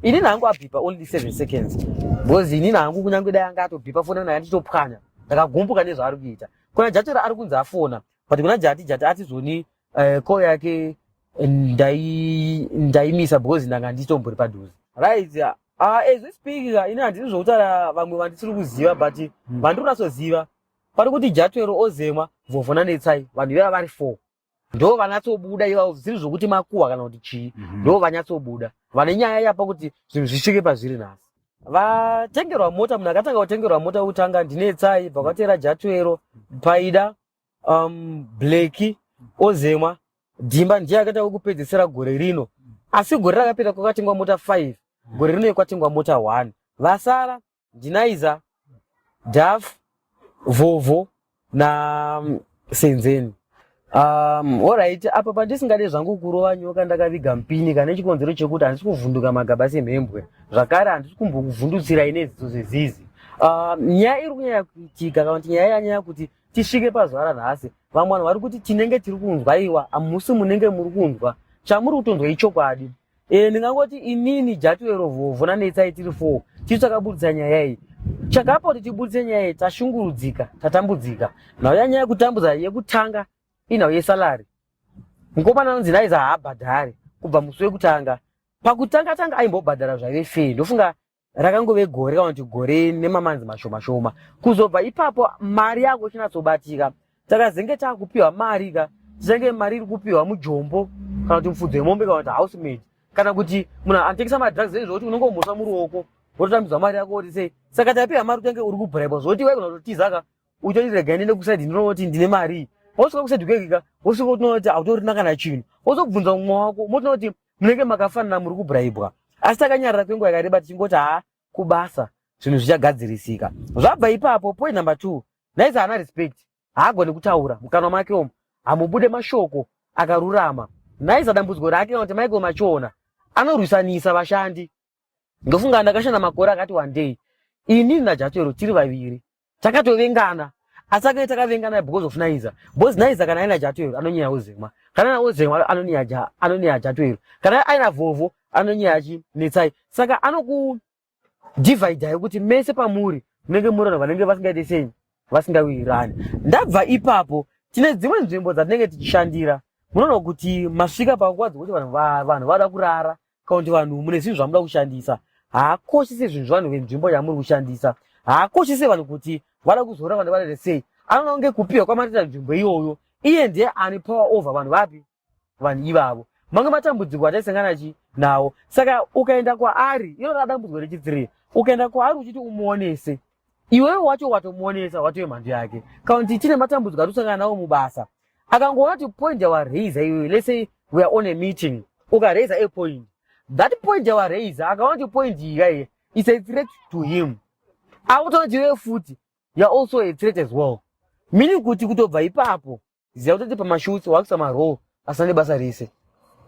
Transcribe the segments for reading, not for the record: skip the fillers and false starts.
Inini hangu abhipa only 7 seconds, because inini hangu kunyange dai anga atobhipa foni yangu nditopwanya. Ndakagumbuka nezvaari kuita. Kuna Jatera ari kunzi afona, but kuna Jati, Jati atizoni call yake ndaimisa because ndanga nditombori padhuze, right? As we speak, ini handisi zvokutaura vamwe vandisiri kuziva, but vandiri kunatsoziva pari kuti Jatwero, Ozemwa, Vhovho naNetsai. Vanhu ivava vari four ndo vanatsobuda ivavo, zvisiri zvokuti makuhwa kana kuti chii. Ndo vanyatsobuda vane nyaya yapa kuti zvinhu zvisvike pazviri nhasi. Vatengerwa mota, munhu akatanga kutengerwa mota kutanga ndiNetsai, bvakatera Jatwero, Paida, Bleki, Ozemwa, Dhimba ndiye akaita wekupedzisira gore rino. Asi gore rakapera kwakatengwa mota 5, gore rino kwatengwa mota 1. Vasara ndiNaiza, Daf, Vhovho naSenzeni. Alright, apa pandisingade zvangu kurova nyoka ndakaviga mupini, kana chikonzero chekuti handisi kuvhunduka magaba semhembwe, zvakare handisi kumbokuvhundutsirai neziso zezizi. Nyaya iri kunyanya kuitika, kana kuti nyaya yanyanya kuti tisvike pazuva ranhasi, vamwe vanhu vari kuti tinenge tiri kunzwa iwa, hamusi munenge muri kunzwa, chamuri kutonzwa ichokwadi. Ndingangoti inini, Jatiwero, Vhovho naNetsai tiri four, tisu takabudisa nyaya iyi. Chakapa kuti tibudise nyaya iyi, tashungurudzika, tatambudzika. Nhau yanyaya yekutambudza yekutanga inhau yesalary. Mukomana anonzi Naiza haabhadhari kubva musi wekutanga. Pakutanga tanga aimbobhadhara zvaive fair, ndofunga rakangove gore kana kuti gore nemamanzi mashoma shoma. Kuzobva ipapo mari yako ichinatsobatika. Takazenge taakupiwa mari ka, tichange mari iri kupiwa mujombo kana kuti mufudzi wemombe kana kuti housemaid kana kuti munhu anotengesa madrugs, zvokuti unenge umhosva muruoko, wototambidzwa mari yako kuti sei. Saka tapiwa mari utange uri kubhuraibwa, zvokuti waigona kutotiza ka, uchoti regai ndiende kuside, ndinoti ndine mari iyi. Wasvika kuside kwekika, wosvika utinoti hautorina kana chinhu, wozobvunza mumwe wako, motinoti munenge makafanana, muri kubhuraibwa. Asi takanyarara kwenguva yakareba tichingoti haa, kubasa zvinhu zvichagadzirisika. Zvabva ipapo, point number two, Naiza haana respect, haagoni kutaura, mukanwa make umu hamubude mashoko akarurama. Naiza dambudziko rake, kana kuti Michael Machiona, anorwisanisa vashandi. Ndofunga ndakashanda makore akati wandei, inini naJatwero tiri vaviri takatovengana, asi akange takavengana because of Naiza, because Naiza kana aina Jatwero anonyeya Ozemwa, kana aina Ozemwa anonyeya Jatwero, kana aina Vhovho anonyeya chiNetsai. Saka anokudivhaidhai kuti mese pamuri munenge muri vanhu vanenge vasingaiti sei, vasingawirirani. Ndabva ipapo, tine dzimwe nzvimbo dzatinenge tichishandira. Munoona kuti masvika panguva dzekuti vanhu vada kurara, kana kuti vanhu mune zvinhu zvamuda kushandisa. Haakoshese zvinhu zvevanhu venzvimbo yamuri kushandisa, haakoshese vanhu kuti vada kuzora, vanhu vadaite sei. Anoona kunge kupiwa kwamatoita nzvimbo iyoyo, iye ndiye ane power over vanhu vapi, vanhu ivavo. Mamwe matambudziko ataisangana chi nawo. Saka ukaenda kwaari, iro radambudziko rechi3, ukaenda kwaari uchiti umuonese, iwewe wacho watomuonesa, watove mhandu yake. Kana kuti tine matambudziko atisangana nawo mubasa, akangoona kuti point yawaraiza iwewe, let's say we are on a meeting, ukaraisa a point, that point yawaraiza, akaona kuti point iyi kai is a threat to him, akutoona kuti iwewe futi you are also a threat as well, meaning kuti kutobva ipapo ziva kutoti pamashoots wakuisa marole asina nebasa rese.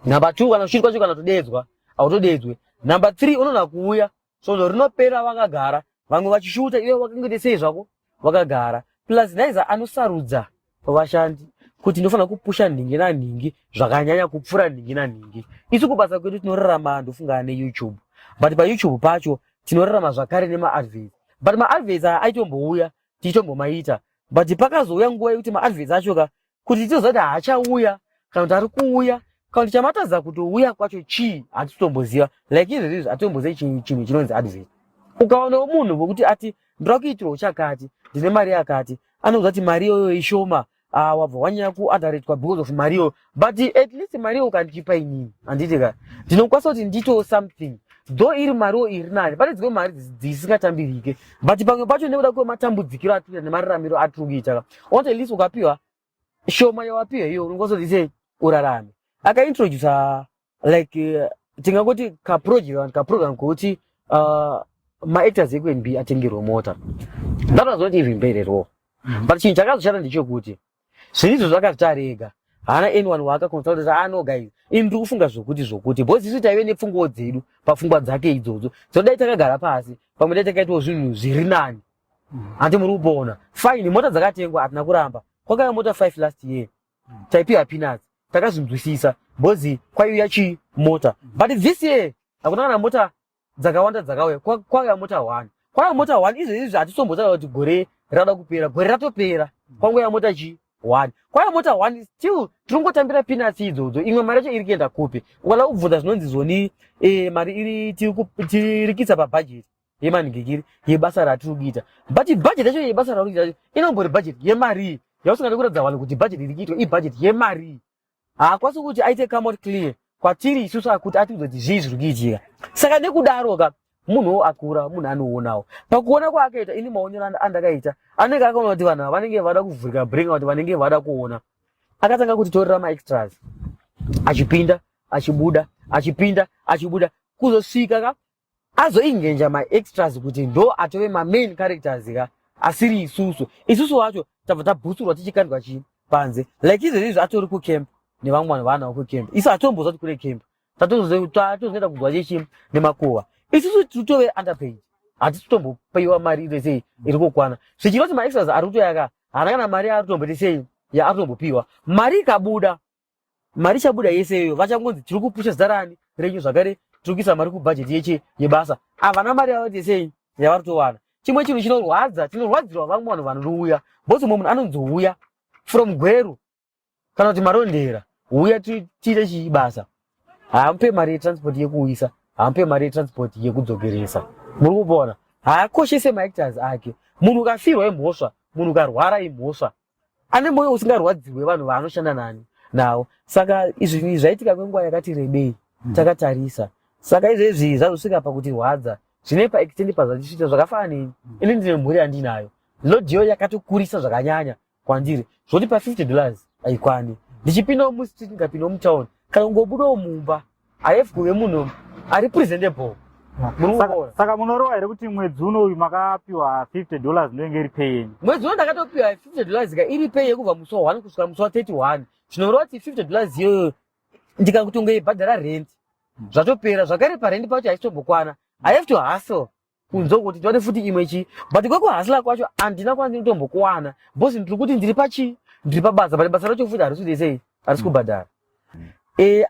Number two, kana kushoot kwacho kana kutodedzwa autodedzwe. Number three, unoona kuuya svondo rinopera vakagara, vamwe vachishuta, iwe wakangoite sei zvako wakagara. Plus Naiza anosarudza pavashandi kuti ndinofanira kupusha nhingi nanhingi zvakanyanya kupfuura nhingi nanhingi. Isu kubasa kwedu tinorarama, ndofunga, neYouTube, but paYouTube pacho tinorarama zvakare nemaadverts, but maadverts aya aitombouya tichitombomaita, but pakazouya nguva yekuti maadverts acho ka, kuti titoziva kuti haachauya kana kuti ari kuuya, kana kuti chamatadza kutouya kwacho chii, hatitotomboziva. Like izvezvi hatitombozivi chinhu chinonzi advert. Ukaonawo munhu wekuti ati ndoda kuitirwawo chakati, ndine mari yakati, anokuudza kuti mari iyoyo ishoma. Ah, wabva wanyanya kuadharetwa because of mari iyoyo. But at least mari iyo ukandipa inini, handiti ka, ndinokwanisa kuti ndiitewo something, though iri mariwo iri nani pane dzimwe mari dzisingatambirike. But pamwe pacho nekuda kwematambudzikiro atiri nemararamiro atiri kuita ka, want at least ukapiwa shoma yawapiwa iyo, unokwanisa kuti sei urarame. Akaintroduca like tingangoti kaproject, kaprogram kokuti maactors ekuNB atengerwe mota. That was not even paid at all, but chinhu chakazoshanda ndechekuti zvinhu izvo zvakazvitarega, haana anyone waakaconsulta kuti, ah no guys, ini ndiri kufunga zvokuti because isu taive nepfungwawo dzedu pafungwa dzake idzodzo, dzodai takagara pasi pamwe dai takaitawo zvinhu zviri nani. Handi muri kupona? Fine, mota dzakatengwa, hatina kuramba. Kwakauya mota 5 last year, taipiwa peanuts, takazvinzwisisa because kwaiuya chii, mota. But this year hakuna kana mota. Dzakawanda dzakauya, kwauya mota one, kwauya mota one. Izvezvi hatisombotaura kuti gore rada kupera, gore ratopera, kwangouya mota chi one, kwauya mota one. Still tirongotambira peanuts idzodzo. Imwe mari yacho iri kuenda kupi? Ukada kubvunza, zvinonzi zvoni mari iri tirikisa pabhajeti yemanhingikiri yebasa ratiri kuita. But bhajeti yacho yebasa ratiri kuita inombori bhajeti yemarii yausingadi kuratidza vanhu kuti bhajeti iri kuitwa ibhajeti yemarii? Haakwanisi kuti aite come out clear kwatiri isusu, akuti atiudze kuti zvii zviri kuitika. Saka nekudaro ka, munhuwo akura, munhu anoonawo. Pakuona kwaakaita, ini maonero andakaita, anenge akaona kuti vanhu ava vanenge vada kuvhurika brain, kuti vanenge vada kuona. Akatanga kutitorera maextras, achipinda achibuda, achipinda achibuda, kuzosvika ka azoengager maextras kuti ndo atove mamain characters ka, asiri isusu. Isusu wacho tabva tabhutsurwa, tichikandwa chii panze. Like izvezvizvi atori kucamp nevamwe vanhu vaanawo kucamp. Isu hatombozva kuti kune camp, tatozoenda kugwa chechi nemakuva. Isusu titove underpaid, hatisi kutombopiwa mari iri sei iri kukwana, zvichireva kuti maextras ari kutoyaka haana kana mari yaari kutomboti sei yaari kutombopiwa. Mari ikabuda, mari ichabuda yese iyoyo, vachangonzi tiri kupusha zita rani renyu, zvakare tiri kuisa mari kubhajeti yechi yebasa. Havana mari yavati sei yavari kutowana. Chimwe chinhu chinorwadza, tinorwadzirwa vamwe vanhu vanouya, because mumwe munhu anonzouya from Gweru kana kuti Marondera, uya tiite chii basa, haamupe mari yetransport yekuuyisa, haamupe mari yetransport yekudzokeresa. Muri kupona haakoshese maactors ake. Munhu ukafirwa imhosva, munhu ukarwara imhosva. Ane mwoyo usingarwadziwe vanhu vaanoshanda nani navo. Saka izvi zvaitika kwenguva yakati rebei takatarisa. Saka izvezvi zvazosvika pakutirwadza zvine paextent pazvatisvita. Zvakafanana neni, ini ndine mhuri yandinayo, load iyo yakatokurisa zvakanyanya kwandiri, zvoti pa$50 haikwani. Ndichipindawo mustreet, ndikapindawo mutown kana kungobudawo mumba, I have kuve munhu ari presentable. Muri kuona? Saka munoreva here kuti mwedzi uno uyu makapiwa $50 ndoinge iri pay yenyu? Mwedzi uno ndakatopiwa $50 ka, iri pay yekubva musi wa1 kusvika musi wa31. Zvinoreva kuti $50 iyoyo ndikakutongoibhadhara rent, zvatopera. Zvakare parent pacho haisitombokwana. I have to hustle kunze kuti ndiwane futi imwe chi, but kwekuhustler kwacho handina kwandinotombokuwana, because ndiri kuti ndiri pachi ndiri pabasa, but basa racho futi harisi kuite sei, harisi kubhadhara.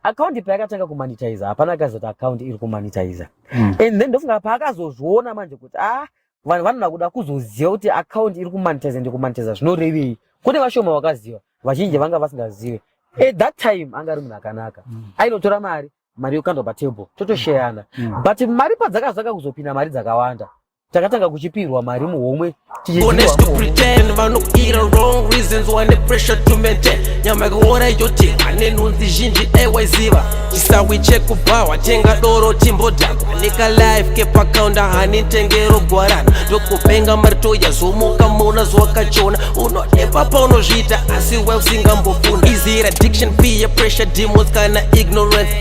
Account payakatanga kumonetize, hapana akazoti account iri kumonetize. And then ndofunga paakazozviona manje kuti ah, vanhu vanoda kuda kuzoziva kuti account iri kumonetize, ndikumonetize zvinorevei. Kune vashoma vakaziva, vazhinji vanga vasingazive. At that time anga ari munhu akanaka, ainotora mari, mari yokandwa patable, totosheyana. But mari padzakazaka kuzopinda mari dzakawanda, takatanga kuchipirwa mari muhomwe. Honest to pretend, vanokuira wrong reasons, wane pressure to maintain. Nyama yakaora yotekwa nenhunzi zhinji, aiwaiziva chisawi chekubhawa, tenga doro timbodhakwa nekalife kepakaunda hanitengero gwarana ndokupenga mari toyazomuka mona zvakachona unodepa paunozviita asi we usingambofunda. Is it addiction, peer pressure, demons kana ignorance?